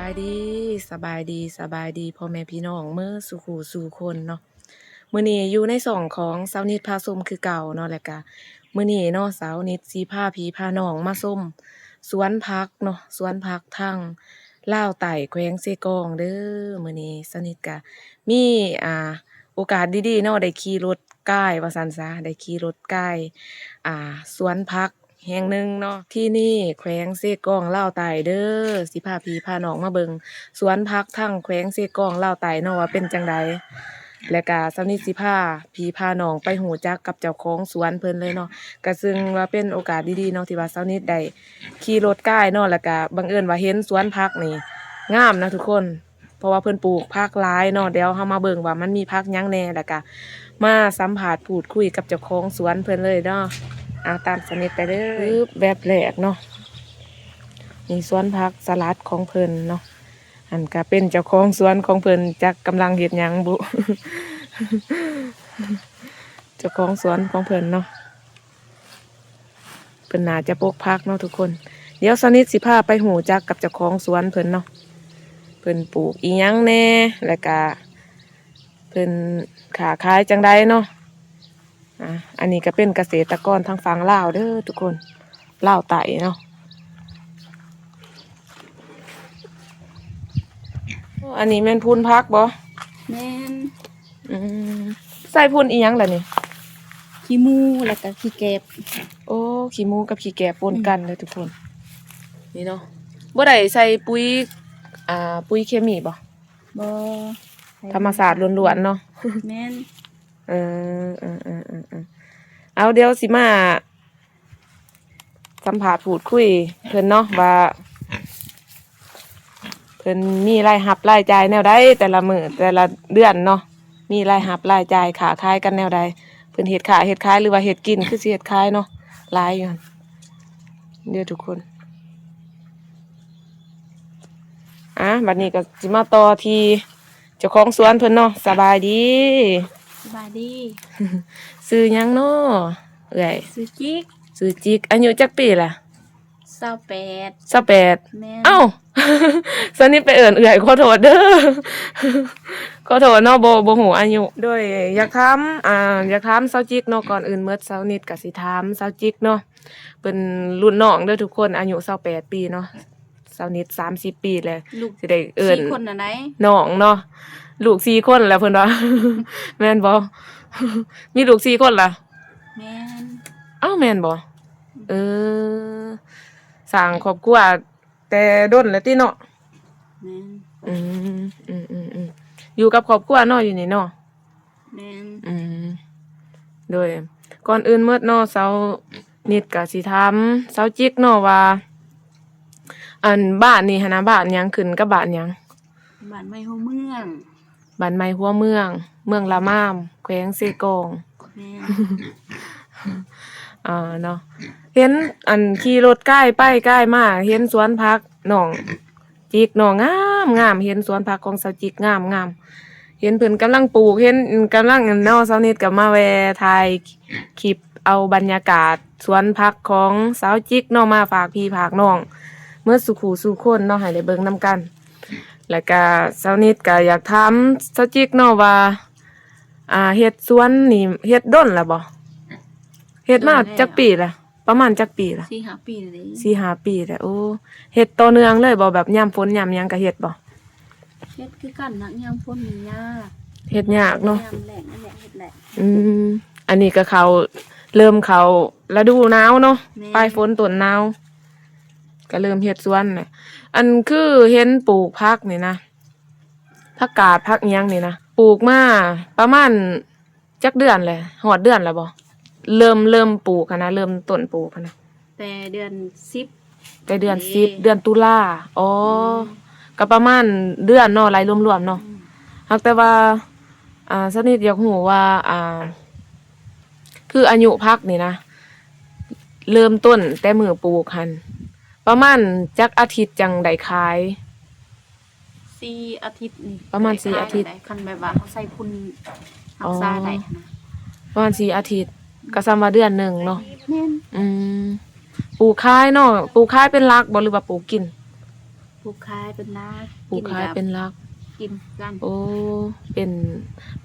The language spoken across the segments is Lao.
ສະບາຍດີ ສະບາຍດີ ສະບາຍດີພໍ່ແມ່ພີ່ນ້ອງເໝິດສູ່ຄູ່ສູ່ຄົນເນາະ. ມື້ນີ້ຢູ່ໃນຊ່ອງຂອງສາວນິດພາຊົມຄືເກົ່າເນາະ ແລະກະມື້ນີ້ເນາະ ສາວນິດຊິພາພີ່ພານ້ອງມາຊົມສວນຜັກເນາະ ສວນຜັກທາງລາວໃຕ້ ແຂວງເຊກອງເດີ້. ມື້ນີ້ສາວນິດກະມີ ອ່າ ໂອກາດດີໆເນາະ ໄດ້ຂີ່ລົດກາຍວ່າຊັ້ນຊະ ໄດ້ຂີ່ລົດກາຍ ອ່າ ສວນຜັກແຫ່ງໜຶ່ງເນາະ ທີ່ນີ້ແຂວງເຊກອງ ລາວໃຕ້ເດີ້. ຊິພາພີ່ພານ້ອງມາເບິ່ງສວນຜັກທາງແຂວງເຊກອງ ລາວໃຕ້ເນາະ ວ່າເປັນຈັ່ງໃດ ແລະກະສາວນິດຊິພາພີ່ພານ້ອງໄປຮູ້ຈັກກັບເຈົ້າຂອງສວນເພິ່ນເລີຍເນາະ. ກະເຊິ່ງວ່າເປັນໂອກາດດີໆເນາະ ທີ່ວ່າສາວນິດໄດ້ຂີ່ລົດກາຍເນາະ ແລະກະບັງເອີນວ່າເຫັນສວນຜັກນີ້ງາມນະທຸກຄົນ. ເພາະວ່າເພິ່ນປູກຜັກຫຼາຍເນາະ. ດຽວເຮົາມາເບິ່ງວ່າມັນມີຜັກຫຍັງແນ່ ແລ້ວກະມາສຳພາດພູດຄຸຍກັບເຈົ້າຂອງສວນເພິ່ນເລີຍເນາະ. ເອົາ ຕາມສາວນິດໄປເລີຍ. ປຶບ ແວັບແລກເນາະ ນີ້ສວນຜັກສະຫຼັດຂອງເພິ່ນເນາະ. ອັນກະເປັນເຈົ້າຂອງສວນຂອງເພິ່ນ ຈັກກຳລັງເຮັດຫຍັງບຸ ເຈົ້າຂອງສວນຂອງເພິ່ນເນາະ. ເພິ່ນໜ້າຈະປົກຜັກເນາະທຸກຄົນ. ດຽວສາວນິດຊິພາໄປຮູ້ຈັກກັບເຈົ້າຂອງສວນເພິ່ນເນາະ ເພິ່ນປູກອີ່ຫຍັງແດ່ ແລ້ວກະເພິ່ນຄ້າຂາຍຈັ່ງໃດເນາະ. ອ່າ ອັນນີ້ກະເປັນກະເສດຕະກອນທາງຝັ່ງລາວເດີ້ທຸກຄົນ ລາວໃຕ້ເນາະ. ອັນນີ້ແມ່ນພຸ່ນຜັກບໍ່? ແມ່ນ. ອືມ ໃສ່ຝຸ່ນອີ່ຫຍັງລະນີ້? ຂີ້ໝູ ແລ້ວກະຂີ້ແກບ. ໂອ້ ຂີ້ໝູກັບຂີ້ແກບປົນກັນເດີ້ທຸກຄົນ. ນີ້ເນາະ ບໍ່ໄດ້ໃສ່ປຸຍ ອ່າ ປຸຍເຄມີບໍ່? ບໍ່. ທຳມະຊາດລ້ວນໆເນາະ. ແມ່ນ. ເອີ ເອີ ເອີ ເອີ ເອີ ເອົາ ດຽວຊິມາ ສຳພາດພູດຄຸຍເພິ່ນເນາະ ວ່າເພິ່ນມີລາຍຮັບລາຍຈ່າຍແນວໃດ ແຕ່ລະມື້ແຕ່ລະເດືອນເນາະ ມີລາຍຮັບລາຍຈ່າຍຄ້າຂາຍກັນແນວໃດ. ເພິ່ນເຮັດຄ້າເຮັດຂາຍ ຫຼືວ່າເຮັດກິນ ຄືຊິເຮັດຂາຍເນາະ ຫຼາຍຢູ່ຫັ້ນເດີ້ທຸກຄົນ. ອ່າ ບັດນີ້ກໍຊິມາຕໍ່ທີ່ເຈົ້າຂອງສວນເພິ່ນເນາະ. ສະບາຍດີ. ສະບາຍດີ. ຊື່ຫຍັງເນາະເອື້ອຍ? ຊື່ຈິກ. ຊື່ຈິກ. ອາຍຸຈັກປີລະ? ຊາວແປດ. ຊາວແປດ. ແມ່ນ. ເອົ້າ ສາວນິດໄປເອີ້ນເອື້ອຍ ຂໍໂທດເດີ້ ຂໍໂທດເນາະ ບໍ່ ບໍ່ຮູ້ອາຍຸ. ໂດຍ ຢາກຖາມ ອ່າ ຢາກຖາມສາວຈິກເນາະ. ກ່ອນອື່ນໝົດ ສາວນິດກໍຊິຖາມສາວຈິກເນາະ ເພິ່ນລຸ້ນນ້ອງເດີ້ທຸກຄົນ ອາຍຸຊາວແປດປີເນາະ. ສາວນິດສາມສິບປີແລ້ວ ລູກ ຊິໄດ້ເອີ້ນ ສີ່ຄົນນະໄດ໋ ນ້ອງເນາະ. ລູກສີ່ຄົນແລ້ວເພິ່ນວ່າ ແມ່ນບໍ່? ມີລູກສີ່ຄົນລະ? ແມ່ນ. ເອົ້າ ແມ່ນບໍ່? ເອີ ສ້າງຄອບຄົວແຕ່ດົນແລ້ວຕິເນາະ? ແມ່ນ. ອືມ ອືມ ອືມ ອືມ ຢູ່ກັບຄອບຄົວເນາະ ຢູ່ນີ້ເນາະ? ແມ່ນ. ອືມ ໂດຍ ກ່ອນອື່ນໝົດເນາະ ສາວນິດກໍຊິຖາມສາວຈິກເນາະວ່າ ອັນ ບ້ານນີ້ຫັ້ນນະ ບ້ານຫຍັງ? ຂຶ້ນກັບບ້ານຫຍັງ? ບ້ານໃໝ່ຫົວເມືອງ. ບ້ານໃໝ່ຫົວເມືອງ ເມືອງລະມາມ ແຂວງເຊກອງ. ແມ່ນ. ເອີ ເນາະ ເຫັນ ອັນ ຂີ່ລົດກາຍໄປກາຍມາ ເຫັນສວນຜັກນ້ອງ ຈິກເນາະ ງາມໆ ເຫັນສວນຜັກຂອງສາວຈິກງາມໆ ເຫັນເພິ່ນກຳລັງປູກ ເຫັນກຳລັງ ເນາະ ສາວນິດກໍມາແວ່ຖ່າຍຄລິບເອົາບັນຍາກາດສວນຜັກຂອງສາວຈິກເນາະ ມາຝາກພີ່ຝາກນ້ອງເໝິດສູ່ຄູ່ສູ່ຄົນເນາະ ໃຫ້ໄດ້ເບິ່ງນຳກັນ. ແລ້ວກະສາວນິດກໍຢາກຖາມສາວຈິກເນາະວ່າ ອ່າ ເຮັດສວນນີ້ເຮັດດົນແລ້ວບໍ່? ເຮັດມາ ດົນແລ້ວ ຈັກປີລະ? ປະມານຈັກປີລະ? ສີ່ຫ້າປີແລ້ວເດ້. ສີ່ຫ້າປີແລ້ວ. ໂອ້ ເຮັດຕໍ່ເນື່ອງເລີຍບໍ່? ແບບຍາມຝົນຍາມຫຍັງກໍເຮັດບໍ່? ເຮັດຄືກັນນະ ຍາມຝົນນີ້ຍາກ. ເຮັດຍາກເນາະ. ຍາມແລ້ງນັ້ນແຫຼະເຮັດແຫຼະ. ອືມ ອັນນີ້ກໍເຂົ້າ ເລີ່ມເຂົ້າລະດູໜາວເນາະ. ແມ່ນ. ປາຍຝົນຕົ້ນໜາວ ກໍເລີ່ມເຮັດສວນແຫຼະ. ອັນຄືເຫັນປູກຜັກນີ້ນະ ຜັກກາດ ຜັກອີ່ຫຍັງນີ້ນະ ປູກມາປະມານຈັກເດືອນແລ້ວ? ຮອດເດືອນແລ້ວບໍ່? ເລີ່ມ ເລີ່ມປູກຫັ້ນນະ ເລີ່ມຕົ້ນປູກຫັ້ນນະ. ແຕ່ເດືອນສິບ. ແຕ່ເດືອນສິບ ເດ້ ເດືອນຕຸລາ. ອໍ ອືມ ກໍປະມານເດືອນເນາະ ໄລ່ລວມໆເນາະ. ອືມ ຫາກແຕ່ວ່າ ອ່າ ສະນິດຢາກຮູ້ວ່າ ອ່າ ຄືອາຍຸຜັກນີ້ນະ ເລີ່ມຕົ້ນແຕ່ມື້ປູກຫັ້ນ ປະມານຈັກອາທິດຈັ່ງໄດ້ຂາຍ? ສີ່ອາທິດນີ້ ປະມານສີ່ອາທິດ. ຄັນແບບວ່າເຮົາໃສ່ຝຸ່ນຮັກສາໄດ້ຫັ້ນນະ. ປະມານສີ່ອາທິດ ກໍສ່ຳວ່າເດືອນໜຶ່ງເນາະ. ແມ່ນ. ອືມ ປູກຂາຍເນາະ. ປູກຂາຍເປັນຫຼັກບໍ່ ຫຼືວ່າປູກກິນ? ປູກຂາຍເປັນຫຼັກ ປູກຂາຍເປັນຫຼັກ ກິນກັນ ໂອ້ ເປັນ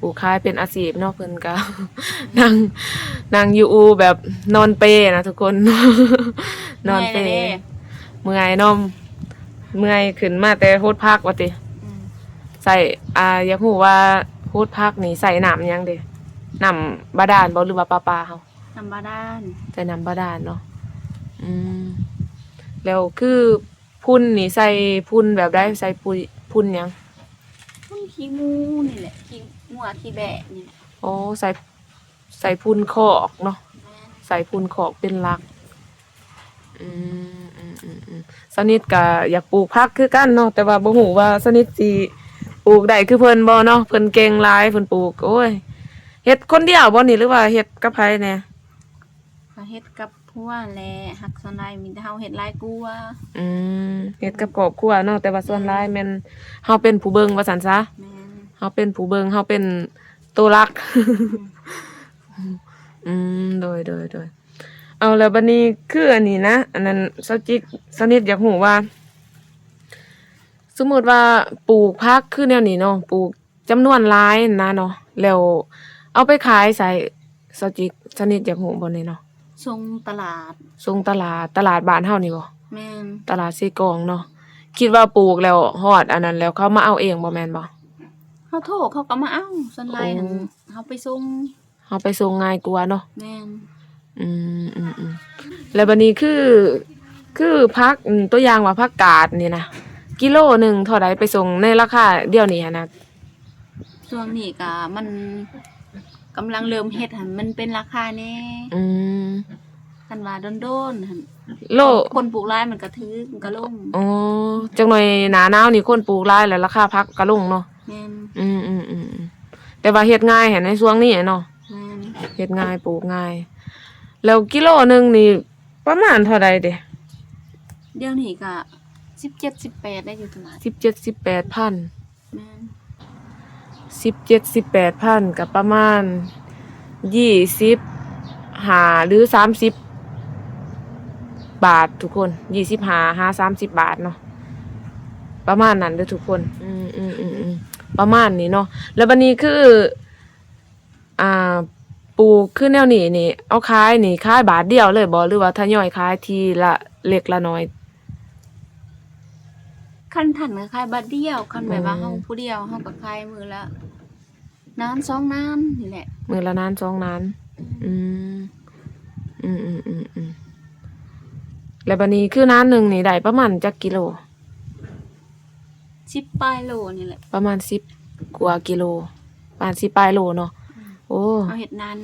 ປູກຂາຍເປັນອາຊີບເນາະ ເພິ່ນກະ ນັ່ງ ນັ່ງຢູ່ອູ່ແບບນອນເປນະທຸກຄົນ ນອນເປ ເມື່ອຍແລ້ວເດ້ ເມື່ອຍເນາະ ເມື່ອຍ ຂຶ້ນມາແຕ່ໂຫດຜັກວ່າຕິ ອືມ ໃຊ້ ອ່າ ຢາກຮູ້ວ່າໂຫດຜັກນີ້ໃຊ້ນ້ຳຫຍັງເດ ນ້ຳບາດານບໍ່ ຫຼືວ່າປະປາເຮົາ? ນ້ຳບາດານ ໃຊ້ນ້ຳບາດານເນາະ ອືມ ແລ້ວຄື ຝຸ່ນນີ້ໃສ່ຝຸ່ນແບບໃດ ໃສ່ຝຸ່ນ ຝຸ່ນຫຍັງ? ຝຸ່ນຂີ້ໝູນີ້ແຫຼະ ຂີ້ງົວຂີ້ແບ້ນີ້ແຫຼະ ອໍ ໃສ່ ໃສ່ຝຸ່ນຄອກເນາະ ແມ່ນ ໃສ່ຝຸ່ນຄອກເປັນຫຼັກ ອືມ ອືມ ອືມ ອືມ ສາວນິດກະຢາກປູກຜັກຄືກັນເນາະ ແຕ່ວ່າບໍ່ຮູ້ວ່າສາວນິດຊິປູກໄດ້ຄືເພິ່ນບໍ່ເນາະ ເພິ່ນເກັ່ງຫຼາຍ ເພິ່ນປູກ ໂອ້ຍ ເຮັດຄົນດຽວບໍ່ນີ້ ຫຼືວ່າເຮັດກັບໃຜແດ່? ກໍເຮັດກັບຜົວແຫຼະ ຫາກສ່ວນຫຼາຍມີແຕ່ເຮົາເຮັດຫຼາຍກວ່າ ອືມ ເຮັດກັບຄອບຄົວເນາະ ແຕ່ວ່າສ່ວນຫຼາຍແມ່ນເຮົາເປັນຜູ້ເບິ່ງວ່າຊັ້ນຊະ ແມ່ນ ເຮົາເປັນຜູ້ເບິ່ງ ເຮົາເປັນໂຕຫຼັກ ອືມ ອືມ ໂດຍ ໂດຍ ໂດຍ ເອົາ ແລ້ວບັດນີ້ຄືອັນນີ້ນະ ອັນນັ້ນ ສາວຈິກ ສາວນິດຢາກຮູ້ວ່າ ສົມມຸດວ່າປູກຜັກຄືແນວນີ້ເນາະ ປູກ ຈຳນວນຫຼາຍຫັ້ນນະເນາະ ແລ້ວເອົາໄປຂາຍໃສ ສາວຈິກ ສາວນິດຢາກຮູ້ບໍ່ນີ້ເນາະ? ສົ່ງຕະຫຼາດ ສົ່ງຕະຫຼາດ ຕະຫຼາດບ້ານເຮົານີ້ບໍ່? ແມ່ນ ຕະຫຼາດເຊກອງເນາະ ຄິດວ່າປູກແລ້ວຮອດອັນນັ້ນແລ້ວເຂົາມາເອົາເອງບໍ່ ແມ່ນບໍ່? ເຮົາໂທເຂົາກໍມາເອົາ ສ່ວນຫຼາຍຫັ້ນ ໂອ້ ເຮົາໄປສົ່ງ ເຮົາໄປສົ່ງງ່າຍກວ່າເນາະ ແມ່ນ ອືມ ອືມ ອືມ ແລ້ວບັດນີ້ຄື ຄືຜັກ ອືມ ຕົວຢ່າງວ່າຜັກກາດນີ້ນະ ກິໂລໜຶ່ງເທົ່າໃດ ໄປສົ່ງໃນລາຄາດຽວນີ້ຫັ້ນນະ? ຊ່ວງນີ້ກະມັນກຳລັງເລີ່ມເຮັດຫັ້ນ ມັນເປັນລາຄາແດ່ ອືມ ຄັນວ່າດົນໆຫັ້ນ ໂລ ຄົນປູກຫຼາຍມັນກະຖືກ ມັນກະລົງ ອໍ ຈັກໜ່ອຍໜ້າໜາວນີ້ຄົນປູກຫຼາຍແລ້ວລາຄາຜັກກະລົງເນາະ ແມ່ນ ອືມ ອືມ ອືມ ແຕ່ວ່າເຮັດງ່າຍຫັ້ນໃນຊ່ວງນີ້ເນາະ ແມ່ນ ເຮັດງ່າຍ ປູກງ່າຍ ແລ້ວກິໂລໜຶ່ງນີ້ປະມານເທົ່າໃດເດ? ດຽວນີ້ກະສິບເຈັດ ສິບແປດໄດ້ຢູ່ຕະຫຼາດ ສິບເຈັດ ສິບແປດພັນ ແມ່ນ ສິບເຈັດ ສິບແປດພັນ ກໍປະມານ ຊາວຫ້າ ຫຼື ສາມສິບ ບາດທຸກຄົນ ຊາວຫ້າ ຫາ ສາມສິບ ບາດເນາະ ປະມານນັ້ນເດີທຸກຄົນ ອືມ ອືມ ອືມ ປະມານນີ້ເນາະ ແລ້ວບັດນີ້ຄື ອ່າ ປູກຄືແນວນີ້ນີ້ ເອົາຂາຍນີ້ຂາຍບາດດຽວເລີຍບໍ່ ຫຼືວ່າທະຍອຍຂາຍທີລະເລັກລະນ້ອຍ? ຄັນທັນກໍຂາຍບາດດຽວ ຄັນແບບວ່າ ອືມ ເຮົາຜູ້ດຽວ ເຮົາກໍຂາຍມື້ລະນານສອງນານນີ້ແຫຼະ ມື້ລະນານສອງນານ ອືມ ອືມ ອືມ ອືມ ອືມ ແລ້ວບັດນີ້ຄືນານໜຶ່ງນີ້ໄດ້ປະມານຈັກກິໂລ? ສິບປາຍໂລນີ້ແຫຼະ ປະມານສິບກວ່າກິໂລ ປະມານສິບປາຍໂລເນາະ ອືມ ໂອ້ ເຮົາເຮັດນານ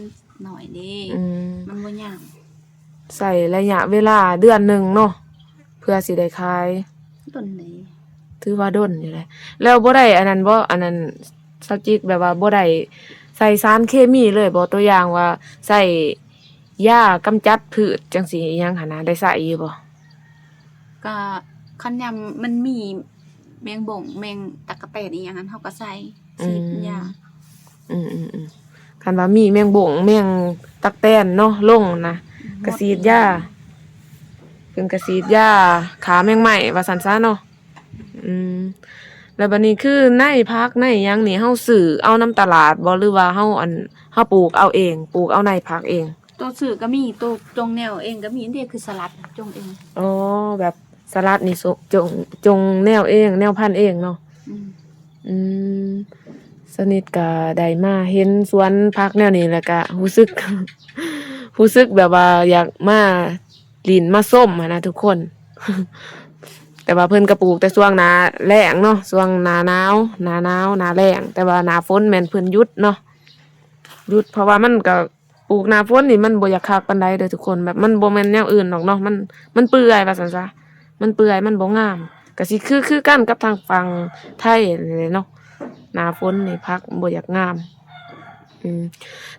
ໜ້ອຍເດ້ ອືມ ມັນບໍ່ຍາກ ໃຊ້ໄລຍະເວລາເດືອນໜຶ່ງເນາະ ເພື່ອຊິໄດ້ຂາຍ ດົນເດ ຖືວ່າດົນຢູ່ເດ ແລ້ວບໍ່ໄດ້ອັນນັ້ນບໍ່ ອັນນັ້ນ ສາວຈິກ ແບບວ່າບໍ່ໄດ້ໃສ່ສານເຄມີເລີຍບໍ່ ຕົວຢ່າງວ່າໃສ່ ຢາກຳຈັດພືດຈັ່ງຊີ້ ອີຫຍັງຫັ້ນນະ ໄດ້ໃຊ້ຢູ່ບໍ່? ກະຄັນຍາມມັນມີແມງບົ້ງ ແມງຕັກກະແຕນອີຫຍັງຫັ້ນ ເຮົາກໍໃສ່ ອືມ ສີດຢາ ອືມໆໆ ຄັນວ່າມີແມງບົ້ງ ແມງຕັກແຕນເນາະ ລົງນະ ອືມ ກໍສີດຢາ ເພິ່ນກໍສີດຢາຂ້າແມງໄມ້ວ່າຊັ້ນຊະເນາະ ອືມ ແລ້ວບັດນີ້ຄືໃນຜັກໃນຫຍັງນີ້ ເຮົາຊື້ເອົານຳຕະຫຼາດບໍ່ ຫຼືວ່າເຮົາ ອັນ ເຮົາປູກເອົາເອງ ປູກເອົາໃນຜັກເອງ? ໂຕຊື້ກໍມີ ໂຕຈົ່ງແນວເອງກໍມີເດ້ ຄືສະຫຼັດຈົ່ງເອງ ອໍ ແບບສະຫຼັດນີ້ ໂຈງ ຈົ່ງແນວເອງ ແນວພັນເອງເນາະ ອືມ ອືມ ສະນິດກໍໄດ້ມາເຫັນສວນຜັກແນວນີ້ ແລ້ວກໍຮູ້ສຶກ ຮູ້ສຶກແບບວ່າຢາກມາຫຼິ້ນມາຊົມຫັ້ນນະທຸກຄົນ ແຕ່ວ່າເພິ່ນກໍປູກແຕ່ຊ່ວງໜ້າແລ້ງເນາະ ຊ່ວງໜ້າໜາວ ໜ້າໜາວ ໜ້າແລ້ງ ແຕ່ວ່າໜ້າຝົນແມ່ນເພິ່ນຢຸດເນາະ ຢຸດ ເພາະວ່າມັນກໍ ປູກໜ້າຝົນນີ້ມັນບໍ່ຢາກຄັກປານໃດເດີທຸກຄົນ ແບບມັນບໍ່ແມ່ນແນວອື່ນດອກເນາະ ມັນ ມັນເປື່ອຍວ່າຊັ້ນຊະ ມັນເປື່ອຍ ມັນບໍ່ງາມ ກະຊິຄື ຄືກັນກັບທາງຝັ່ງໄທນີ້ແຫຼະເນາະ ໜ້າຝົນນີ້ຜັກບໍ່ຢາກງາມ ອືມ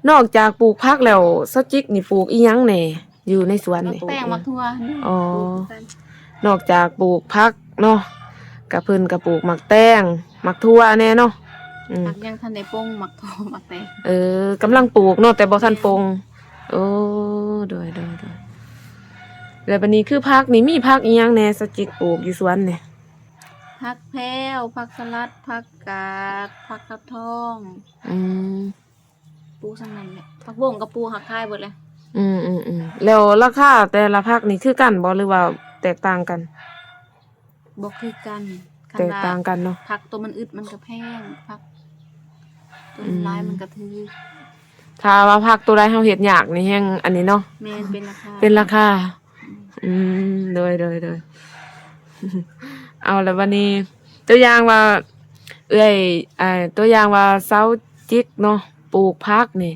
ນອກຈາກປູກຜັກແລ້ວ ສາວຈິກນີ້ປູກອີ່ຫຍັງແດ່ ຢູ່ໃນສວນນີ້? ໝາກແຕງ ໝາກຖົ່ວ ອໍ ປູກຄືກັນ ນອກຈາກປູກຜັກເນາະ ກະເພິ່ນກະປູກໝາກແຕງ ໝາກຖົ່ວແດ່ເນາະ ອືມ ຫາກຍັງທັນໄດ້ປົງ ໝາກຖົ່ວ ໝາກແຕງ ເອີ ກຳລັງປູກເນາະ ແຕ່ບໍ່ທັນປົງ ໂອ້ ໂດຍ ໂດຍ ໂດຍ ແລ້ວບັດນີ້ຄືຜັກນີ້ ມີຜັກອີ່ຫຍັງແດ່ ສາວຈິກ ປູກຢູ່ສວນນີ້? ຜັກແພ້ວ ຜັກສະຫຼັດ ຜັກກາດ ຜັກກາດທອງ ອືມ ປູກສ່ຳນັ້ນແຫຼະ ຜັກບົ້ງກໍປູກຫາຂາຍເບິດແຫຼະ. ອືມໆໆ ແລ້ວລາຄາແຕ່ລະຜັກນີ້ຄືກັນບໍ່ ຫຼືວ່າແຕກຕ່າງກັນ? ບໍ່ຄືກັນ ຄັນວ່າແຕກຕ່າງກັນເນາະ ຜັກໂຕມັນອຶດມັນກໍແພງ ຜັກໂຕມັນຫຼາຍ ອືມ ມັນກໍຖືກ. ຖ້າວ່າຜັກໂຕໃດເຮົາເຮັດຍາກນີ້ແຮງອັນນີ້ເນາະ ແມ່ນ ເປັນລາຄາ ເປັນລາຄາ. ອືມ ອືມ ໂດຍໆໆ ເອົາ ແລ້ວບັດນີ້ ຕົວຢ່າງວ່າ ເອື້ອຍ ອ່າ ຕົວຢ່າງວ່າຊາວຈິກເນາະ ປູກຜັກນີ້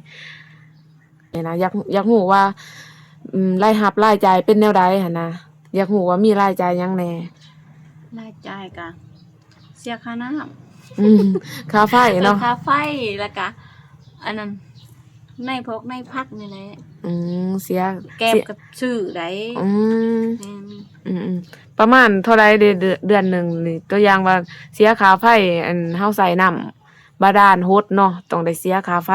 ນີ້ນະ ຢາກ ຢາກຮູ້ວ່າ ອືມ ລາຍຮັບລາຍຈ່າຍເປັນແນວໃດຫັ້ນນະ? ຢາກຮູ້ວ່າມີລາຍຈ່າຍຫຍັງແດ່? ລາຍຈ່າຍກະເສຍຄ່ານ້ຳ ອືມ ຄ່າໄຟເນາະ ເອີ ຄ່າໄຟ ແລ້ວກະອັນນັ້ນ ໃນພວກໃນຜັກນີ້ແຫຼະ. ອືມ ເສຍ ແກບ ເສຍ ກໍຊື້ໄດ້. ອືມ ແມ່ນ ອືມໆ ປະມານເທົ່າໃດເດ ເດືອນ ເດືອນໜຶ່ງນີ້? ຕົວຢ່າງວ່າເສຍຄ່າໄຟ ອັນ ເຮົາໃຊ້ນ້ຳ ບາດານຫົດເນາະ ຕ້ອງໄດ້ເສຍຄ່າໄຟ.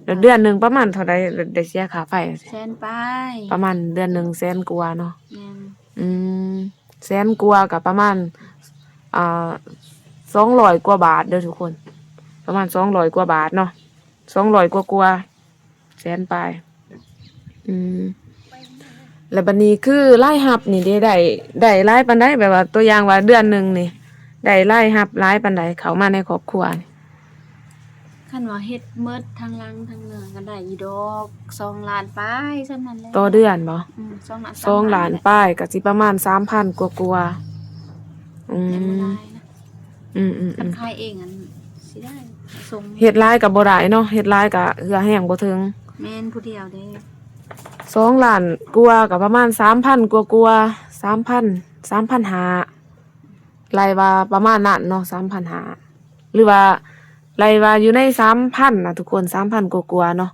ແລ້ວເດືອນໜຶ່ງປະມານເທົ່າໃດ ໄດ້ເສຍຄ່າໄຟ? ແສນປາຍ ປະມານເດືອນໜຶ່ງແສນກວ່າເນາະ. ແມ່ນ ອືມ ແສນກວ່າກໍປະມານ ອ່າ ສອງຮ້ອຍກວ່າບາດເດີທຸກຄົນ ປະມານສອງຮ້ອຍກວ່າບາດເນາະ ສອງຮ້ອຍກວ່າ ແສນປາຍ. ອືມ ແລ້ວບັດນີ້ຄືລາຍຮັບນີ້ເດ ໄດ້ ໄດ້ຫຼາຍປານໃດ? ແບບວ່າຕົວຢ່າງວ່າເດືອນໜຶ່ງນີ້ ໄດ້ລາຍຮັບຫຼາຍປານໃດ ເຂົ້າມາໃນຄອບຄົວນີ້? ຄັນວ່າເຮັດໝົດທັງຫຼັງທັງເນີນກໍໄດ້ຢູ່ດອກ ສອງລ້ານປາຍ ສ່ຳນັ້ນແຫຼະ. ຕໍ່ເດືອນບໍ່? ອືມ ສອງລ້ານ ສອງລ້ານປາຍ ກໍຊິປະມານສາມພັນກວ່າໆ. ອືມ ຍັງບໍ່ໄດ້ນະ. ອືມໆໆ ຄັນຂາຍເອງອັນຊິໄດ້ ສົ່ງ ເຮັດຫຼາຍກໍບໍ່ໄດ້ເນາະ ເຮັດຫຼາຍກໍເຫື່ອແຮງບໍ່ເຖິງ. ແມ່ນ ຜູ້ດຽວເດ້ ສອງລ້ານກວ່າກໍປະມານສາມພັນກວ່າໆ ສາມພັນ ສາມພັນຫ້າ ໄລ່ວ່າປະມານນັ້ນເນາະ ສາມພັນຫ້າ ຫຼືວ່າໄລ່ວ່າຢູ່ໃນສາມພັນນະທຸກຄົນ ສາມພັນກວ່າໆເນາະ.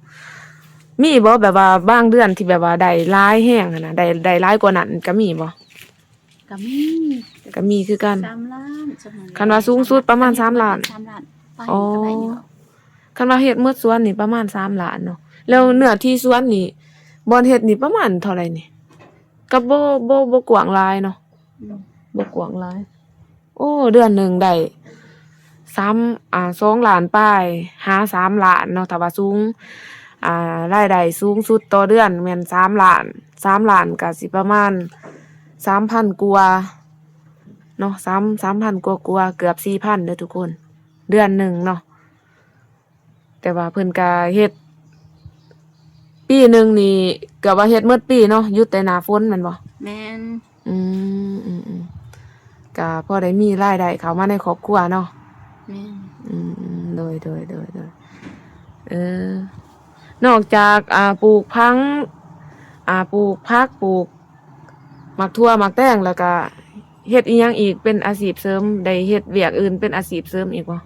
ມີບໍ່ແບບວ່າບາງເດືອນທີ່ແບບວ່າໄດ້ຫຼາຍແຮງຫັ້ນນະ ໄດ້ ໄດ້ຫຼາຍກວ່ານັ້ນກໍມີບໍ່? ກໍມີ ກໍມີຄືກັນ ສາມລ້ານ ສ່ຳນັ້ນແຫຼະ. ຄັນວ່າສູງສຸດປະມານສາມລ້ານ ສາມລ້ານປາຍ ອໍ ກໍໄດ້ຢູ່. ຄັນວ່າເຮັດໝົດສວນນີ້ປະມານສາມລ້ານເນາະ. ແລ້ວເນື້ອທີ່ສວນນີ້ ບ່ອນເຮັດນີ້ປະມານເທົ່າໃດນີ້? ກໍບໍ່ ບໍ່ ບໍ່ກວ້າງຫຼາຍເນາະ. ອືມ ບໍ່ກວ້າງຫຼາຍ. ໂອ້ ເດືອນໜຶ່ງໄດ້ສາມ ອ່າ ສອງລ້ານປາຍຫາສາມລ້ານເນາະ ຖ້າວ່າສູງ ອ່າ ລາຍໄດ້ສູງສຸດຕໍ່ເດືອນແມ່ນສາມລ້ານ ສາມລ້ານກໍຊິປະມານສາມພັນກວ່າເນາະ ສາມ ສາມພັນກວ່າໆ ເກືອບສີ່ພັນເດີທຸກຄົນ ເດືອນໜຶ່ງເນາະ. ແຕ່ວ່າເພິ່ນກະເຮັດ ປີໜຶ່ງນີ້ກະວ່າເຮັດໝົດປີເນາະ ຢຸດແຕ່ໜ້າຝົນແມ່ນບໍ່? ແມ່ນ ອືມ ອືມ ອືມ ກະພໍໄດ້ມີລາຍໄດ້ເຂົ້າມາໃນຄອບຄົວເນາະ. ແມ່ນ ອືມ ໂດຍ ໂດຍ ໂດຍ ໂດຍ ເອີ ນອກຈາກ ອ່າ ປູກຜັງ ອ່າ ປູກຜັກ ປູກໝາກຖົ່ວໝາກແຕງ ແລ້ວກະ ເຮັດອີ່ຫຍັງອີກເປັນອາຊີບເສີມ? ໄດ້ເຮັດວຽກອື່ນເປັນອາຊີບເສີມອີກບໍ່?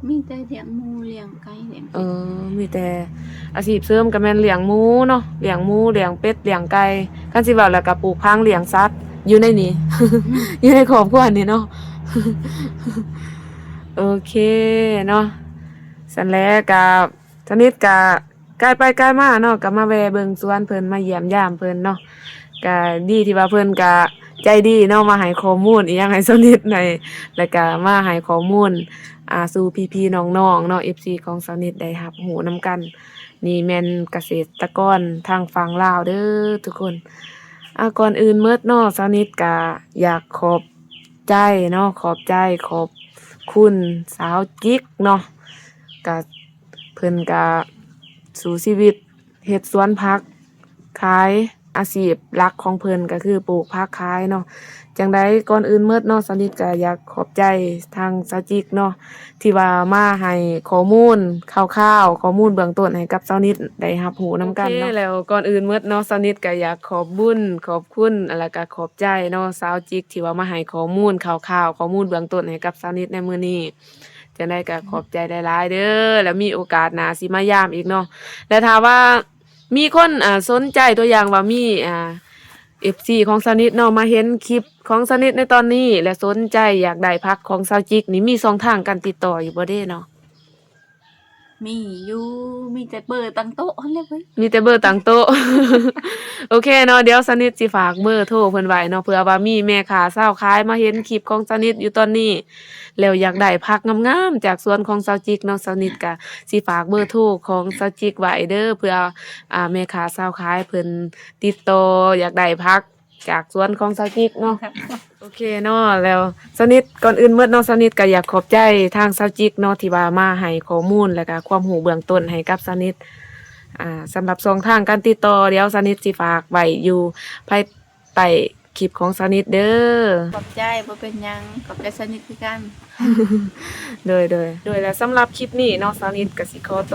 ມີແຕ່ລ້ຽງໝູ ລ້ຽງໄກ່ ລ້ຽງເປັດ. ເອີ ມີແຕ່ອາຊີບເສີມກໍແມ່ນລ້ຽງໝູເນາະ ລ້ຽງໝູ ລ້ຽງເປັດ ລ້ຽງໄກ່ ຄັນຊິເວົ້າແລ້ວກໍປູກຜັງ ລ້ຽງສັດ ຢູ່ໃນນີ້ ຢູ່ໃນຄອບຄົວນີ້ເນາະ. ໂອເຄເນາະ ຊັ້ນແຫຼະ ກໍ ສາວນິດກະກາຍໄປກາຍມາເນາະ ກະມາແວ່ເບິ່ງສວນເພິ່ນ ມາຢ້ຽມຢາມເພິ່ນເນາະ. ກະດີທີ່ວ່າເພິ່ນກະໃຈດີເນາະ ມາໃຫ້ຂໍ້ມູນອີ່ຫຍັງໃຫ້ສາວນິດໄດ້ ແລ້ວກະມາໃຫ້ຂໍ້ມູນ ອ່າ ສູ່ພີ່ໆນ້ອງໆເນາະ ເອັຟຊີຂອງສາວນິດໄດ້ຮັບຮູ້ນຳກັນ. ນີ້ແມ່ນກະເສດຕະກອນທາງຝັ່ງລາວເດີທຸກຄົນ. ອ່າ ກ່ອນອື່ນໝົດເນາະ ສາວນິດກະຢາກຂອບໃຈເນາະ ຂອບໃຈ ຂອບຄຸນສາວຈິກເນາະ ກະ ເພິ່ນກະສູ້ຊີວິດເຮັດສວນຜັກຂາຍ ອາຊີບຫຼັກຂອງເພິ່ນກະຄືປູກຜັກຂາຍເນາະ. ຈັ່ງໃດກ່ອນອື່ນໝົດເນາະ ສາວນິດກະຢາກຂອບໃຈທາງສາວຈິກເນາະ ທີ່ວ່າມາໃຫ້ຂໍ້ມູນຄ່າວໆ ຂໍ້ມູນເບື້ອງຕົ້ນໃຫ້ກັບສາວນິດໄດ້ຮັບຮູ້ນຳກັນເນາະ. ໂອເຄ ແລ້ວກ່ອນອື່ນໝົດເນາະ ສາວນິດກະຢາກຂອບບຸນຂອບຄຸນ ແລ້ວກະຂອບໃຈເນາະ ສາວຈິກທີ່ວ່າມາໃຫ້ຂໍ້ມູນຄ່າວໆ ຂໍ້ມູນເບື້ອງຕົ້ນໃຫ້ກັບສາວນິດໃນມື້ນີ້. ຈັ່ງໃດກໍຂອບໃຈຫຼາຍໆເດີ ແລ້ວມີໂອກາດໜ້າຊິມາຢາມອີກເນາະ. ແລະ ຖ້າວ່າມີຄົນ ອ່າ ສົນໃຈ ຕົວຢ່າງວ່າມີ ອ່າ ເອັຟຊີຂອງສາວນິດເນາະ ມາເຫັນຄລິບຂອງສາວນິດໃນຕອນນີ້ ແລະ ສົນໃຈຢາກໄດ້ຜັກຂອງສາວຈິກນີ້ ມີຊ່ອງທາງການຕິດຕໍ່ຢູ່ບໍ່ເດເນາະ? ເ ມີຢູ່ ມີແຕ່ເບີຕັ້ງໂຕະຫັ້ນແຫຼະເວີຍ. ມີແຕ່ເບີຕັ້ງໂຕະ. ໂອເຄເນາະ, ດຽວສະນິດຊິຝາກເບີໂທເພິ່ນໄວ້ເນາະ, ເພື່ອວ່າມີແມ່ຄ້າຊາວຂາຍມາເຫັນຄລິບຂອງສະນິດຢູ່ຕອນນີ້ ແລ້ວຢາກໄດ້ຜັກງາມໆຈາກສວນຂອງສາວຈິກເນາະ, ສະນິດກະຊິຝາກເບີໂທຂອງສາວຈິກໄວ້ເດີ, ເພື່ອ ອ່າ ແມ່ຄ້າຊາວຂາຍເພິ່ນຕິດຕໍ່ຢາກໄດ້ຜັກຈາກສວນຂອງສາວຈິກເນາະ. ໂອເຄເນາະ, ແລ້ວສະນິດ ກ່ອນອື່ນໝົດເນາະ, ສະນິດກໍຢາກຂອບໃຈທາງສາວຈິກເນາະ ທີ່ວ່າມາໃຫ້ຂໍ້ມູນ ແລະກະຄວາມຮູ້ເບື້ອງຕົ້ນໃຫ້ກັບສະນິດ. ອ່າ ສຳລັບຊ່ອງທາງການຕິດຕໍ່ ດຽວສະນິດຊິຝາກໄວ້ຢູ່ພາຍໃຕ້ຄລິບຂອງສະນິດເດີ. ຂອບໃຈ, ບໍ່ເປັນຫຍັງ, ຂອບໃຈສະນິດຄືກັນ. ໂດຍ ໂດຍ ໂດຍ ແລະສຳລັບຄລິບນີ້ເນາະ, ສາວນິດກໍຊິຂໍໂຕ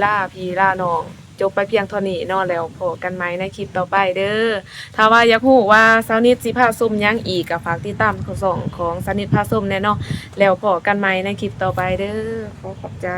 ລາພີ່ລານ້ອງຈົບໄປພຽງເທົ່ານີ້ເນາະ, ແລ້ວພໍ້ກັນໃໝ່ໃນຄລິບຕໍ່ໄປເດີ. ຖ້າວ່າຢາກຮູ້ວ່າສາວນິດຊິພາຊົມຫຍັງອີກ ກໍຝາກຕິດຕາມຊ່ອງຂອງສາວນິດພາຊົມແດ່ເນາະ, ແລ້ວພໍ້ກັນໃໝ່ໃນຄລິບຕໍ່ໄປເດີ. ຂໍຂອບໃຈ.